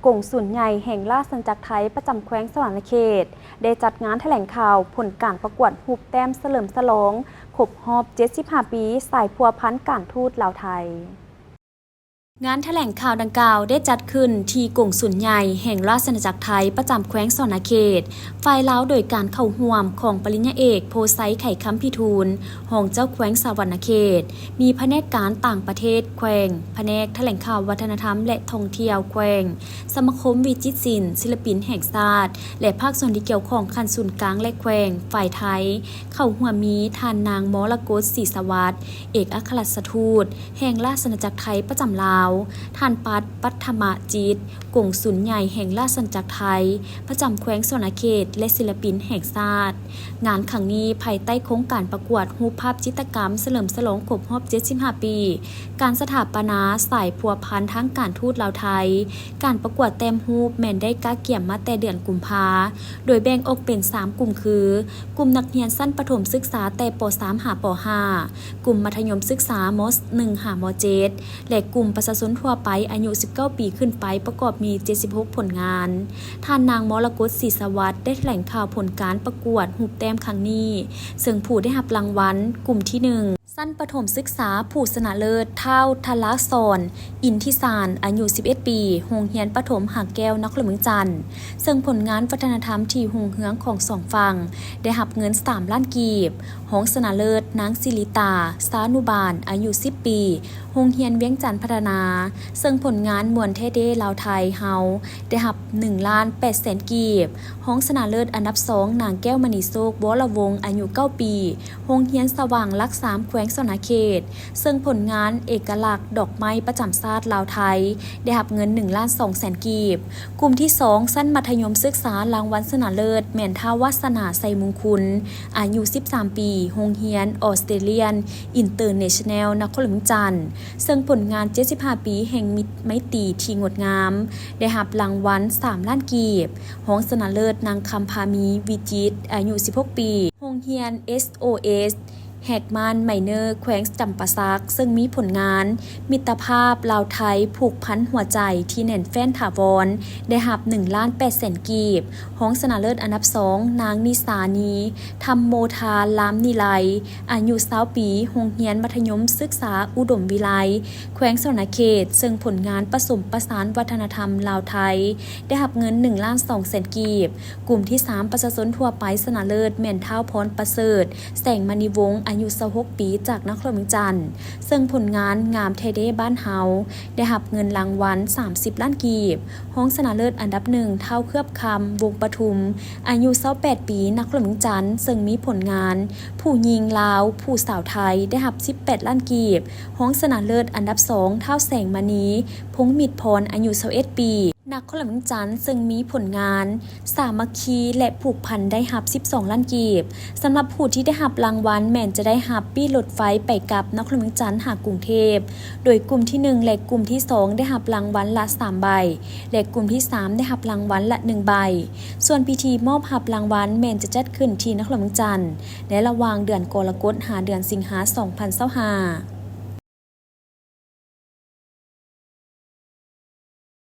ກົງສູນໃຫຍ່ແຫ່ງລາຊະອານາຈັກໄທປະຈຳແຂວງສະຫວັນນະເຂດ ໄດ້ຈັດງານຖະແຫຼງຂ່າວຜົນການປະກວດຮູບແຕ້ມສະເຫຼີມສະຫຼອງຄົບຮອບເຈັດສິບຫ້າປີສາຍພົວພັນການທູດລາວໄທ. ງານຖະແຫຼງຂ່າວດັ່ງກ່າວໄດ້ຈັດຂຶ້ນທີ່ກົງສູນໃຫຍ່ແຫ່ງລາຊະອານາຈັກໄທປະຈຳແຂວງສະຫວັນນະເຂດ ຝ່າຍລາວ ໂດຍການເຂົ້າຮ່ວມຂອງປະລິນຍາເອກ ໂພໄຊ ໄຂຄຳພິທູນ ຮອງເຈົ້າແຂວງສະຫວັນນະເຂດ, ມີພະແນກການຕ່າງປະເທດແຂວງ, ພະແນກຖະແຫຼງຂ່າວວັດທະນະທຳ ແລະ ທ່ອງທ່ຽວແຂວງ, ສະມາຄົມວິຈິດສິນ, ສິລະປິນແຫ່ງຊາດ ແລະ ພາກສ່ວນທີ່ກ່ຽວຂ້ອງຂັ້ນສູນກາງ ແລະ ແຂວງ, ຝ່າຍໄທ ເຂົ້າຮ່ວມມີທ່ານນາງ ມໍລະກົດ ສີສະຫວັດ ເອກອັກຄະລັດຖະທູດແຫ່ງລາຊະອານາຈັກໄທປະຈຳລາວ, ທ່ານ ປັດ ປັດທະມະຈິດ ກົງສູນໃຫຍ່ແຫ່ງລາຊະອານາຈັກໄທປະຈຳແຂວງສະຫວັນນະເຂດ ແລະ ສິລະປິນແຫ່ງຊາດ. ງານຄັ້ງນີ້ພາຍໃຕ້ໂຄງການປະກວດຮູບພາບຈິດຕະກຳສະເຫຼີມສະຫຼອງຄົບຮອບເຈັດສິບຫ້າປີ ການສະຖາປະນາສາຍພົວພັນທາງການທູດລາວໄທ. ການປະກວດແຕ້ມຮູບແມ່ນໄດ້ກະກຽມມາແຕ່ເດືອນກຸມພາ ໂດຍແບ່ງອອກເປັນສາມກຸ່ມຄື ກຸ່ມນັກຮຽນຊັ້ນປະຖົມສຶກສາແຕ່ ປໍສາມ ຫາ ປໍຫ້າ, ກຸ່ມມັດທະຍົມສຶກສາ ມໍໜຶ່ງ ຫາ ມໍເຈັດ ແລະ ກຸ່ມປະຊາຊົນທົ່ວໄປອາຍຸສິບເກົ້າປີຂຶ້ນໄປ ປະກອບມີເຈັດສິບຫົກຜົນງານ. ທ່ານນາງ ມໍລະກົດ ສີສະຫວັດ ໄດ້ຖະແຫຼງຂ່າວຜົນການປະກວດຮູບແຕ້ມຄັ້ງນີ້, ເຊິ່ງຜູ້ໄດ້ຮັບລາງວັນກຸ່ມທີໜຶ່ງ ຊັ້ນປະຖົມສຶກສາ ຜູ້ຊະນະເລີດ ທ້າວ ທະລາສອນ ອິນທິສານ ອາຍຸສິບເອັດປີ, ໂຮງຮຽນປະຖົມຫາແກ້ວ ນະຄອນຫຼວງວຽງຈັນ, ເຊິ່ງຜົນງານວັດທະນະທຳທີ່ຮຸ່ງເຮືອງຂອງສອງຝັ່ງ ໄດ້ຮັບເງິນສາມລ້ານກີບ. ຮອງຊະນະເລີດ ນາງ ສິລິຕາ ຊານຸບານ ອາຍຸສິບປີ, ໂຮງຮຽນວຽງຈັນພັດທະນາ, ເຊິ່ງຜົນງານມ່ວນແທ້ເດ້ລາວໄທເຮົາ ໄດ້ຮັບໜຶ່ງລ້ານແປດແສນກີບ. ຮອງຊະນະເລີດອັນດັບສອງ ນາງ ແກ້ວມະນີໂຊກ ວໍລະວົງ ອາຍຸເກົ້າປີ, ໂຮງຮຽນສະຫວ່າງຫຼັກສາມ ແຂວງສະຫວັນນະເຂດ, ເຊິ່ງຜົນງານເອກະລັກດອກໄມ້ປະຈຳຊາດລາວໄທ ໄດ້ຮັບເງິນໜຶ່ງລ້ານສອງແສນກີບ. ກຸ່ມທີສອງ ຊັ້ນມັດທະຍົມສຶກສາ, ລາງວັນຊະນະເລີດແມ່ນ ທ້າວ ວາສະໜາ ໄຊມຸງຄຸນ ອາຍຸສິບສາມປີ, ໂຮງຮຽນ Australian International ນະຄອນຫຼວງວຽງຈັນ, ເຊິ່ງຜົນງານເຈັດສິບຫ້າປີແຫ່ງມິດໄມຕີທີ່ງົດງາມ ໄດ້ຮັບລາງວັນສາມລ້ານກີບ. ຮອງຊະນະເລີດ ນາງ ຄຳພາມີ ວິຈິດ ອາຍຸສິບຫົກປີ, ໂຮງຮຽນ ເອສໂອເອສ ແຮກມານ ໄມເນີ ແຂວງຈຳປາສັກ, ເຊິ່ງມີຜົນງານ ມິດຕະພາບລາວໄທຜູກພັນຫົວໃຈທີ່ແໜ້ນແຟ້ນຖາວອນ ໄດ້ຮັບໜຶ່ງລ້ານແປດແສນກີບ. ຮອງຊະນະເລີດອັນດັບສອງ ນາງ ນິສານີ ທຳໂມທາ ລາມນິໄລ ອາຍຸຊາວປີ, ໂຮງຮຽນມັດທະຍົມສຶກສາອຸດົມວິໄລ ແຂວງສະຫວັນນະເຂດ, ເຊິ່ງຜົນງານປະສົມປະສານວັດທະນະທຳລາວໄທ ໄດ້ຮັບເງິນໜຶ່ງລ້ານສອງແສນກີບ. ກຸ່ມທີສາມ ປະຊາຊົນທົ່ວໄປຊະນະເລີດ ແມ່ນ ທ້າວ ພອນປະເສີດ ແສງມະນີວົງ ອາຍຸຊາວຫົກປີ ຈາກນະຄອນຫຼວງວຽງຈັນ, ເຊິ່ງຜົນງານງາມແທ້ເດ້ບ້ານເຮົາ ໄດ້ຮັບເງິນລາງວັນສາມສິບລ້ານກີບ. ຮອງຊະນະເລີດອັນດັບໜຶ່ງ ທ້າວ ເຄືອບຄຳ ວົງປະທຸມ ອາຍຸຊາວແປດປີ ນະຄອນຫຼວງວຽງຈັນ, ເຊິ່ງມີຜົນງານຜູ້ຍິງລາວຜູ້ສາວໄທ ໄດ້ຮັບສິບແປດລ້ານກີບ. ຮອງຊະນະເລີດອັນດັບສອງ ທ້າວ ແສງມະນີ ພົງມິດພອນ ອາຍຸຊາວເອັດປີ ນະຄອນຫຼວງວຽງຈັນ, ເຊິ່ງມີຜົນງານສາມັກຄີ ແລະ ຜູກພັນ ໄດ້ຮັບສິບສອງລ້ານກີບ. ສຳລັບຜູ້ທີ່ໄດ້ຮັບລາງວັນແມ່ນຈະໄດ້ຮັບປີ້ລົດໄຟໄປກັບນະຄອນຫຼວງວຽງຈັນຫາກຸງເທບ, ໂດຍກຸ່ມທີໜຶ່ງ ແລະ ກຸ່ມທີສອງ ໄດ້ຮັບລາງວັນລະສາມໃບ ແລະ ກຸ່ມທີສາມ ໄດ້ຮັບລາງວັນລະໜຶ່ງໃບ. ສ່ວນພິທີມອບຮັບລາງວັນແມ່ນຈະຈັດຂຶ້ນທີ່ນະຄອນຫຼວງວຽງຈັນ ໃນລະຫວ່າງເດືອນກໍລະກົດ ຫາ ເດືອນສິງຫາ ສອງພັນຊາວຫ້າ.